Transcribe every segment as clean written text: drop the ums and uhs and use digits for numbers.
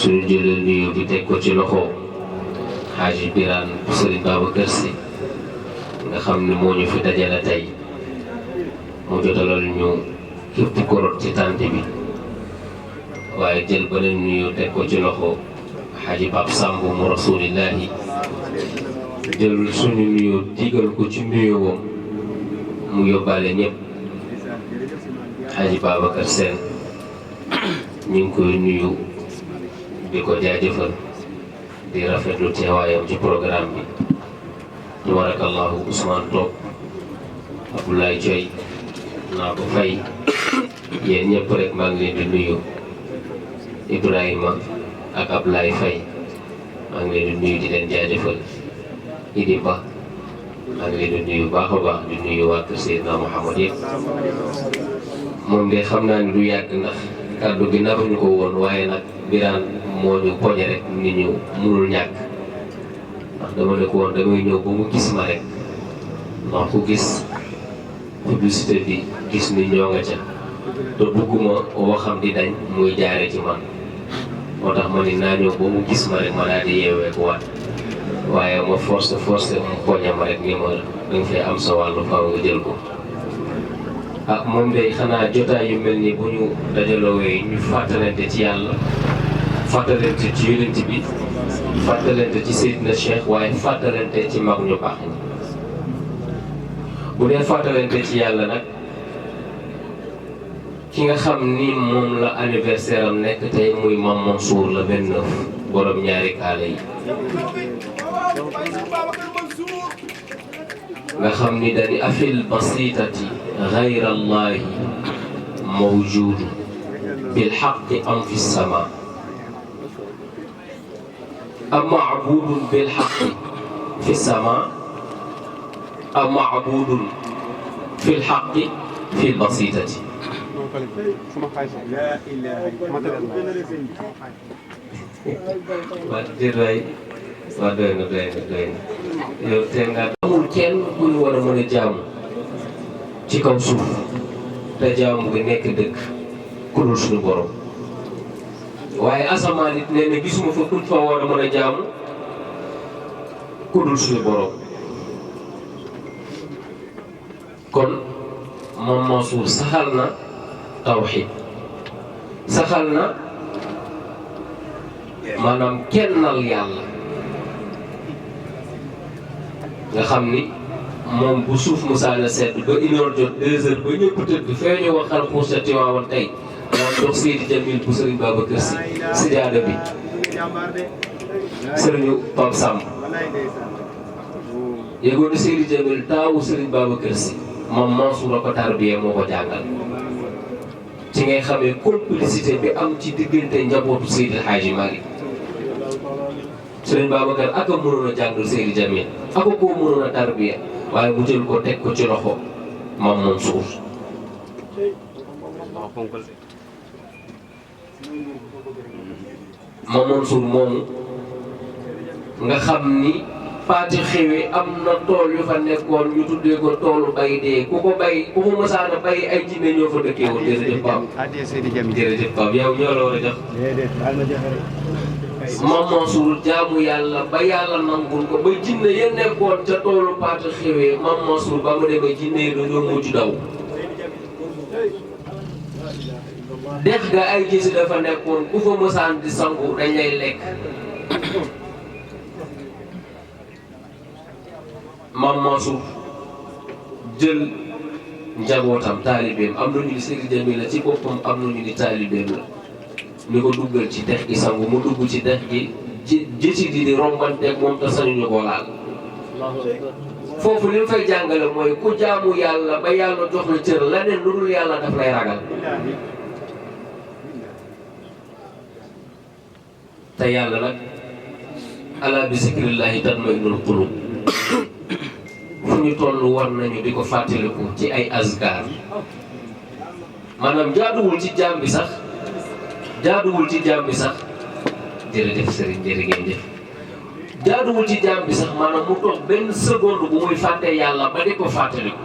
suñu jëlee nuyoo bi teg ko ci loxo Xaaji Birane Serigne Babacar Sy nga xam ne moo ñu fi dajale tey mu jotalal ñu képp ko rot ci tànt bi waaye jël beneen nuyoo teg ko ci loxo Xaaji Pape Samb mu rasulillahi jël suñu nuyoo digal ko ci nuyoowam mu yóbbaale ñëpp Xaaji Babacar Sène ñu ngi koy nuyu di ko jaajëfal di rafetlu teewaayam ci programme bi tabarakallahu Ousmane Top Abdoulaye Thioy naa ko fay yéen ñëpp rek maa ngi leen di nuyu Ibrahima ak Abdoulaye Faye maa ngi leen di nuyu di leen jaajëfal Idi Ba maa ngi leen di nuyu baax a baax di nuyu waa kër Seydina Mouhamad yëpp moom de xam naa ni du yàgg ndax kàddu gi naruñu ko woon waaye nag Birane moo ñu poñe rek ni ñu munul ñàkk ndax dama ne ko woon damay ñëw ba mu gis ma rek ndax ku gis publicité bi gis ni ñoo nga ca te bëgguma waxam di dañ muy jaare ci man moo tax ma ni naa ñëw ba mu gis ma rek ma daal di yeewee ko waat waaye ma forcé mu poñe ma rek ni ma danga fee am sa wàllu faaw nga jël ko ah moom day xanaa jotaay yu mel ni bu ñu dajaloowee ñu fàttalante ci yàlla fàttalante ci yonent bi fàttalante ci Seydina Cheikh waaye fàttalante ci mag ñu baax ñi bu dee fàttalante ci yàlla nag ki nga xam ni moom la anniversaire am nekk tey muy Mame Mansour le 29 borom ñaari kaala yi nga xam ni dañu afil basitati غير الله موجود بالحق أم في السماء أم معبود بالحق في السماء أم معبود في الحق في البسيطة amul kenn ku ñu war a mën a jaamu ci kaw suuf te jaamu gi nekk dëkk ku dul suñu borom waaye asamaan it nee na gisuma fa kuñ fa war a mën a jaamu ku dul suñu borom kon Mame Mansour saxal na tawxiid saxal na maanaam kennal yàlla nga xam ni moom bu suuf musaana sedd ba 1h jot 2h ba ñëpp tëdd fee ñu waxal xuusati waawoon tey daan dox Seydi Jamil bu Serigne Babacar Sy sijaada bi Serigne Pape Samb yëgoon Seydi Jamil taawu Serigne Babacar Sy Mame Mansour a ko tarbiyee moo ko jàngal ci ngay xamee complicité bi am ci diggante njabootu Seydi El Hadji Malick Serigne Babacar ak a mënoon a jàngal Seydi Jamil ak a koo mënoon a tarbiyee waaye mu jël ko teg ko ci loxo Mame Mansour Mame Mansour moomu nga xam ni paati xewe am na tool yu fa nekkoon ñu tuddee ko toolu bay dee ku ko mësaan a bay ay jinne ñoo fa dëkkee woon jërëjëf Pape jërëjëf Pape yow ñoo la war a jox Mame Mansour jaamu yàlla ba yàlla nangul ko ba jinne ya nekkoon ca toolu paati xewee Mame Mansour ba mu demee jinne yi dañoo mujj daw dex ga ay gisi dafa nekkoon ku fa mësaan di sangu dañ lay lekk Mame Mansour jël njabootam taalibeem am na ñu ni Seydi Jamil la ci boppam am na ñu ni taalibeem la ni ko duggal ci dex gi sangu mu dugg ci dex gi jëci di rombanteeg moom te sañuñu ko laal foofu li mu fay jàngale mooy ku jaamu yàlla ba yàlla jox la cër leneen lu dul yàlla daf lay ragal te yàlla nag ala bi zikrillahi tatma'innul qulub fu ñu toll war nañu di ko fàttaliku ci ay azkar maanaam jaaduwul ci jaam bi sax jërëjëf Serigne jërë ngeen jëf jaaduwul ci jaam bi sax maanaam mu toog benn seconde bu muy fàtte yàlla ba di ko fàttaliku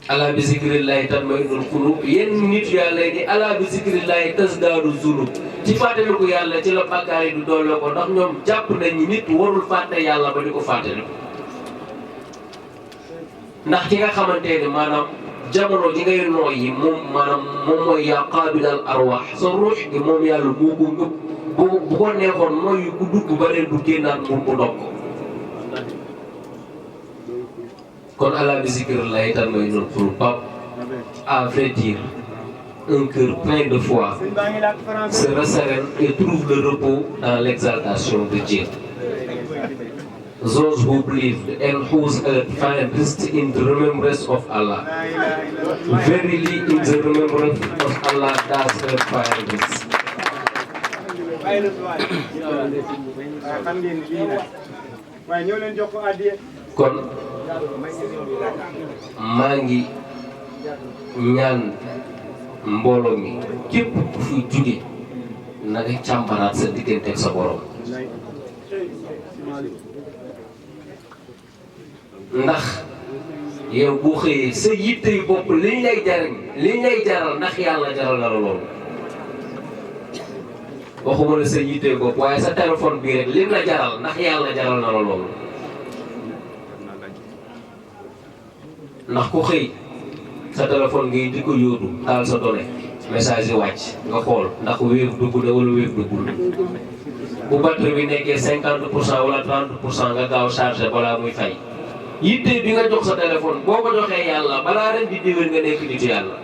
ala bi zikrillahi tatma'innul qulub yenn nit yàlla yi ala bi zikrillahi tasdaadu zunub ci fàttaliku yàlla ci la bàkkaar yi du doole ko ndax ñoom jàpp nañ ni nit warul fàtte yàlla ba di ko fàttaliku ndax ki nga xamante ne maanaam jamono ji ngay nooyi moom maanaam moom mooy yaa qaabilal arwaax sa ruux gi moom yàlla moo ko ngëpp bu ko neexoon nooyi ku dugg ba leen du génnaat moom mu dog ko kon ala bi zikrillahi tatma'innul qulub à vrai dire un cœur plein de foi se ressaigne et trouve le repos dans l'exaltation de Dieu. Those who believed and whose heart find rest in the remembrance of Allah. Verily, in the remembrance of Allah does heart find rest. kon maa ngi ñaan mbooloo mi képp ku fi jóge na nga càmbaraat sa diggante ak sa borom ndax yow boo xëyee sa yitte yu bopp liñ lay jariñ liñ lay jaral ndax yàlla jaral na la loolu waxuma la sa yitte yu bopp waaye sa téléphone bii rek lim la jaral ndax yàlla jaral na la loolu ndax ku xëy sa téléphone ngay di ko yóotu taal sa données message yi wàcc nga xool ndax wéer dugg na wala wéer duggul bu batterie bi nekkee 50% wala 30% nga gaaw chargé balaa muy fay yitte bi nga jox sa téléphone boo ko joxee yàlla balaa ren di déwén nga nekk nitu yàlla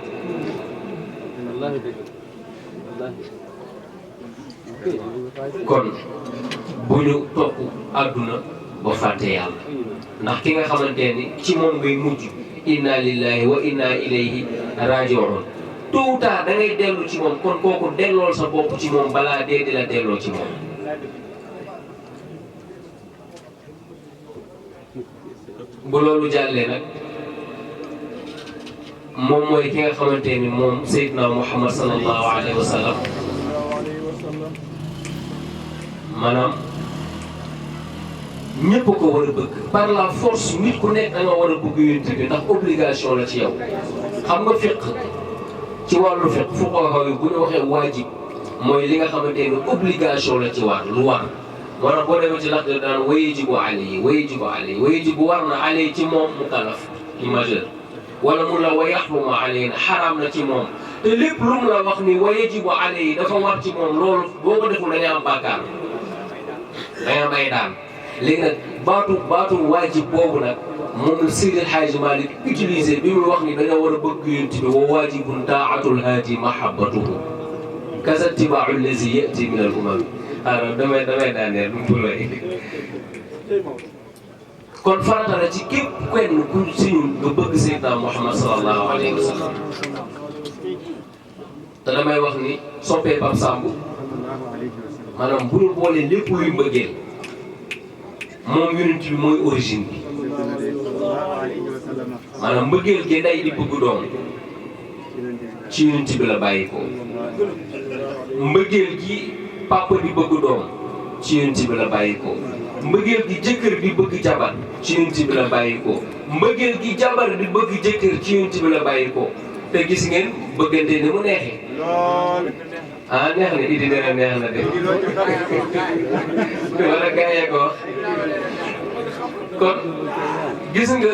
kon bu ñu topp àdduna ba fàtte yàlla ndax ki nga xamante ni ci moom ngay mujj inna lillahi wa inna ilayhi raji'un tôt ou tard da ngay dellu ci moom kon kooku dellool sa bopp ci moom balaa dee di la delloo ci moom bu loolu jàllee nag moom mooy ki nga xamante ni moom Seydina Muhammad sallallahu alayhi wa sallam maanaam ñëpp ko war a bëgg par la force nit ku nekk da nga war a bëgg yonent bi ndax obligation la ci yow xam nga fiq ci wàllu fiq fuqaha yi bu ñu waxee waajib mooy li nga xamante ne obligation la ci war lu war moo tax boo demee ci lax de daan wayajibu alayhi wayajibu alayhi wayajibu war na alayhi ci moom mukallaf ci majeur wala mun la wa yaxrumu alayhi na xaraam na ci moom te lépp lu mu la wax ni wayajibu alayhi dafa war ci moom loolu boo ko deful da ngay am bàkkaar da ngay am ay daan léegi nag baatu waajib boobu nag moom la Seydi El Hadji Malick utilisé bi muy wax ni dañoo war a bëgg yonent bi wa waajibun taatul haadi mahabbatuhu kaza tibaahu allazi yati min al umam alors damay daaneel lu mu lay kon farata la ci képp kenn ku si ñun nga bëgg Seydina Muhammad sallallahu alayhi wa sallam te damay wax ni soppee Pape Samb maanaam bu ñu boolee lépp luy mbëggeel moom yonent bi mooy origine bi maanaam mbëggeel gi ndey di bëgg doom ci yonent bi la bàyyi ko mbëggeel gi papa di bëgg doom ci yonent bi la bàyyi ko mbëggeel gi jëkkër di bëgg jabar ci yonent bi la bàyyi ko mbëggeel gi jabar di bëgg jëkkër ci yonent bi la bàyyi ko te gis ngeen bëggante ni mu neexee ah neex na idi nee na neex na de wala gaayee ko wax kon gis nga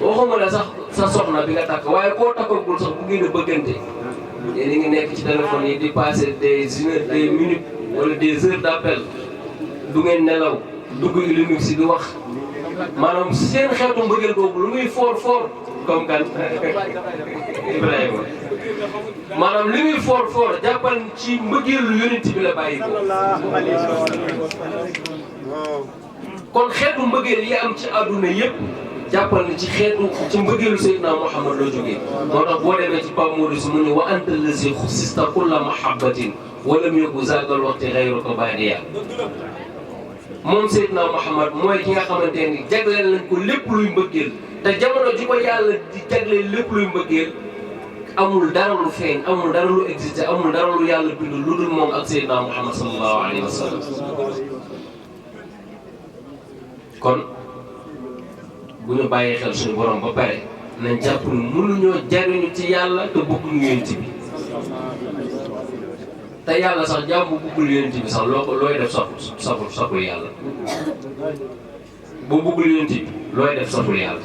waxuma la sax sa soxna bi nga takk waaye koo takkagul sax bu ngeen a bëggante yéen a ngi nekk ci téléphone yi di passer des heures des minutes wala des heures d'appel du ngeen nelaw dugg Illimix si di wax maanaam seen xeetu mbëggeel boobu lu muy fort comme kan Ibrahima maanaam li muy fort jàppal ci mbëggeelu yonent bi la bàyyi ko kon xeetu mbëggeel yi am ci àdduna yëpp jàppal ni ci mbëggeelu Seydina Muhammad loo jógee moo tax boo demee ci Pape Maurice mu ne wa anta allazi xussista kulla mahabbatin walam yakun zaagal waqti ghayruka baadiya moom Seydina Muhammad mooy ki nga xamante ni jagleel nañ ko lépp luy mbëggeel te jamono ji ko yàlla di jagleel lépp luy mbëggeel amul dara lu feeñ amul dara lu existé amul dara lu yàlla bind lu dul moom ak Seydina Muhammad sallallahu alayhi wa sallam kon bu ñu bàyyee xel suñu borom ba pare nañ jàpp ni mënuñoo jariñu ci yàlla te bëgguñu yonent bi te yàlla sax jàmm bu bëggul yonent bi sax looy def saful yàlla boo bëggul yonent bi looy def saful yàlla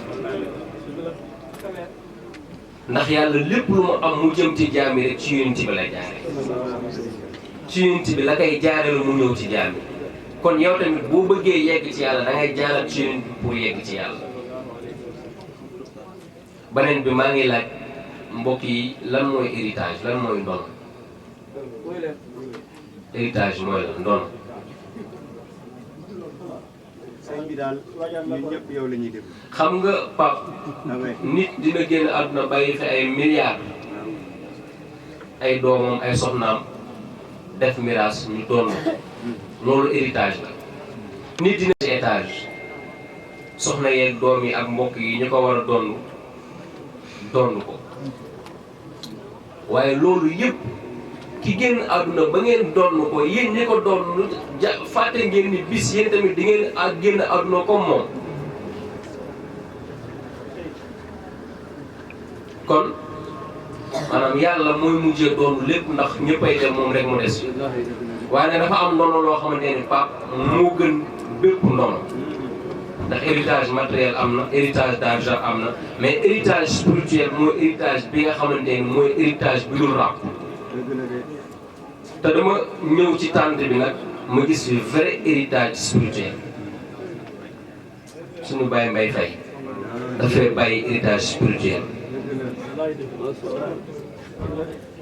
ndax yàlla lépp lu mu am mu jëm ci jaam yi rek ci yonent bi la jaare ci yonent bi la koy jaare la mu ñëw ci jaam yi kon yow tamit boo bëggee yegg ci yàlla da ngay jaaral ci yonent bi pour yegg ci yàlla. beneen bi maa ngi laaj mbokk yi lan mooy héritage lan mooy ndono héritage mooy la ndono. sëñ bi daal ñun ñëpp yow la ñuy déglu. xam nga Pape nit dina génn àdduna bàyyi fi ay milliards ay doomam ay soxnaam def miraas ñu doon loolu héritage la. nit dina ci étage soxna yeeg doom yi ak mbokk yi ñu ko war a doon ko waaye loolu yëpp ki génn àdduna ba ngeen doon ko yéen ñi ko doon fàtte ngeen ni bis yéen tamit di ngeen génn àdduna comme moom. kon maanaam yàlla mooy mujjee doon lépp ndax ñëppay dem moom rek mu des waaye nag dafa am ndono loo xamante ni Pape moo gën bépp ndono ndax héritage matériel am na héritage d'argent am na mais héritage spirituel mooy héritage bi nga xamante ni mooy héritage bi dul ràpp. te dama ñëw ci tànt bi nag ma gis fi vrai héritage spirituel suñu bàyyi Mbay Fay dafay bàyyi héritage spirituel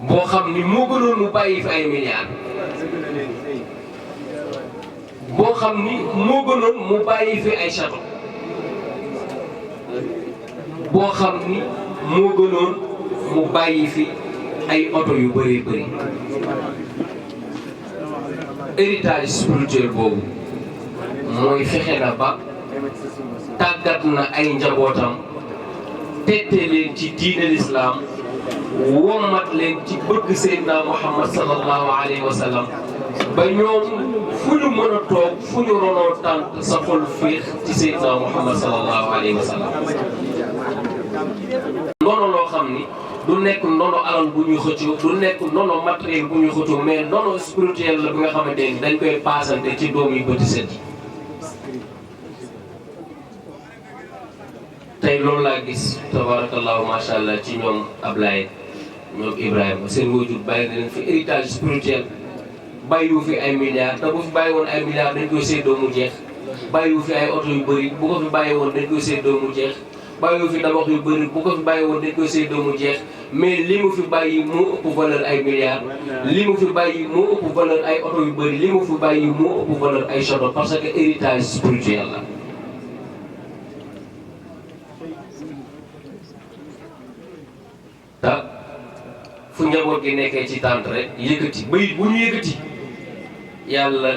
boo xam ni moo gënoon mu bàyyi fi ay milliards boo xam ni moo gënoon mu bàyyi fi ay château boo xam ni moo gënoon mu bàyyi fi ay oto yu bëree bëri héritage spirituel boobu mooy fexe na ba tàggat na ay njabootam tette leen ci diine l'islam wommat leen ci bëgg Seydina Muhammad sallallahu alayhi wa sallam ba ñoom fu ñu mën a toog fu ñu ronoo tànt sa xol fiix ci Seydina Muhammad sallallahu alayhi wa sallam. ndono loo xam ni du nekk ndono alal bu ñuy xëccoo du nekk ndono matériel bu ñuy xëccoo mais ndono spirituel la bi nga xamante ni dañ koy paasante ci doom yi bëti set yi. tey loolu laa gis tabarakallahu macha allah ci ñoom Ablaye ñoom Ibrahima seen wajur bàyyi na leen fi héritage spirituel bàyyiwu fi ay milliards te bu fi bàyyi woon ay milliards dañ koy séddoo mu jeex bàyyiwu fi ay oto yu bëri bu ko fi bàyyi woon dañ koy séddoo mu jeex bàyyiwu fi tabax yu bëri bu ko fi bàyyi woon dañ koy séddoo mu jeex mais li mu fi bàyyi moo ëpp valeur ay milliards li mu fi bàyyi moo ëpp valeur ay oto yu bëri li mu fi bàyyi moo ëpp valeur ay château parce que héritage spirituel la. ta fu njaboot gi nekkee ci tànt rek yëkkati bayit bu ñu yëkkati yàlla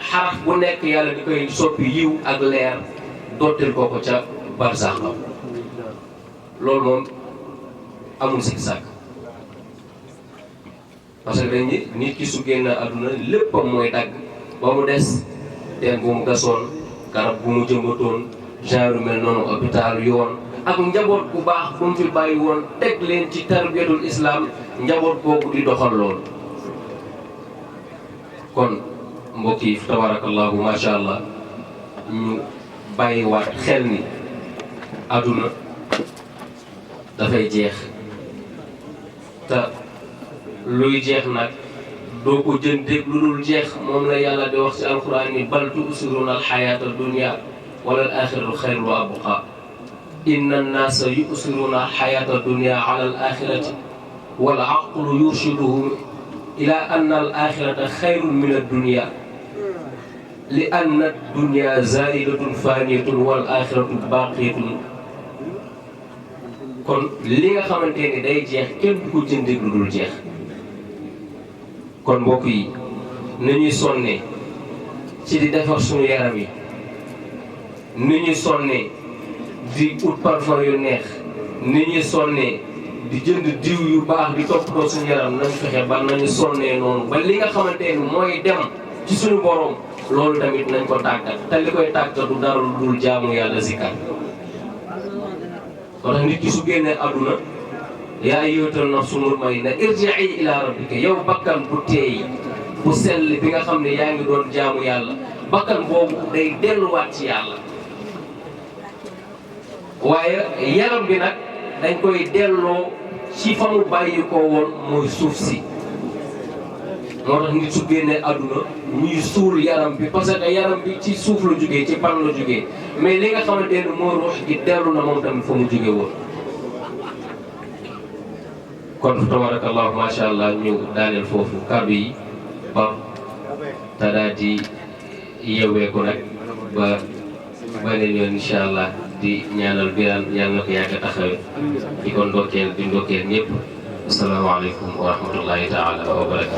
xaraf bu nekk yàlla di koy soppi yiw ak leer dootil ko ca barsaxam loolu moom amul sikk sàkk parce que dañ ni nit ki su génn àdduna léppam mooy dagg ba mu des teen bu mu gasoon garab bu mu jëmbatoon genre mel noonu hôpital yoon ak njaboot bu baax bu mu fi bàyyi woon teg leen ci tarbiyatul islam njaboot boobu di doxal loolu. kon mbokk yi tabarakallahu macha allah ñu bàyyiwaat xel ni àdduna dafay jeex te luy jeex nag doo ko jëndeeg lu dul jeex moom la yàlla di wax ci alquran ni bal tu'siruna alxayata dunya wala al axiratu xayrun wa abqa inna annaasa yusiruna alxayata dunia ala al axirati wal aqlu yurshiduhum ila anna al axirata xayrun min addunia li anna addunia zaidatun faniyatun wal axiratu baqiyatun. kon li nga xamante ni day jeex kenn du ko jëndee lu dul jeex. kon mbokk yi nañuy sonnee ci di defar suñu yaram yi ni ñuy sonnee di ut parfum yu neex ni ñuy sonnee di jënd diw yu baax di toppatoo suñu yaram nañ fexe ba nañu sonnee noonu ba li nga xamante ni mooy dem ci suñu borom loolu tamit nañ ko tàggat te li koy tàggat du dara lu dul jaamu yàlla zikar kon nag nit ki su génnee àdduna yaa ayyatuhan nafsul mutmainna irji'i ila rabbika yow bakkan bu teey bu sell bi nga xam ne yaa ngi doon jaamu yàlla bakkan boobu day delluwaat ci yàlla waaye yaram bi nag dañ koy delloo ci fa mu bàyyi ko woon mooy suuf si moo tax nit su génnee àdduna ñuy suul yaram bi parce que yaram bi ci suuf la jógee ci ban la jógee mais li nga xamante ne moo ruux gi dellu na moom tamit fa mu jógee woon kon tabarakallahu macha allah ñu daaneel foofu kàddu yi ba te daal di yewwee ko nag ba beneen yoon incha allah di ñaanal Birane yàlla na ko yàgg a taxawee di ko ndokkeel di ndokkeel ñëpp asalaamaaleykum wa rahmatullahi taala wa barakatu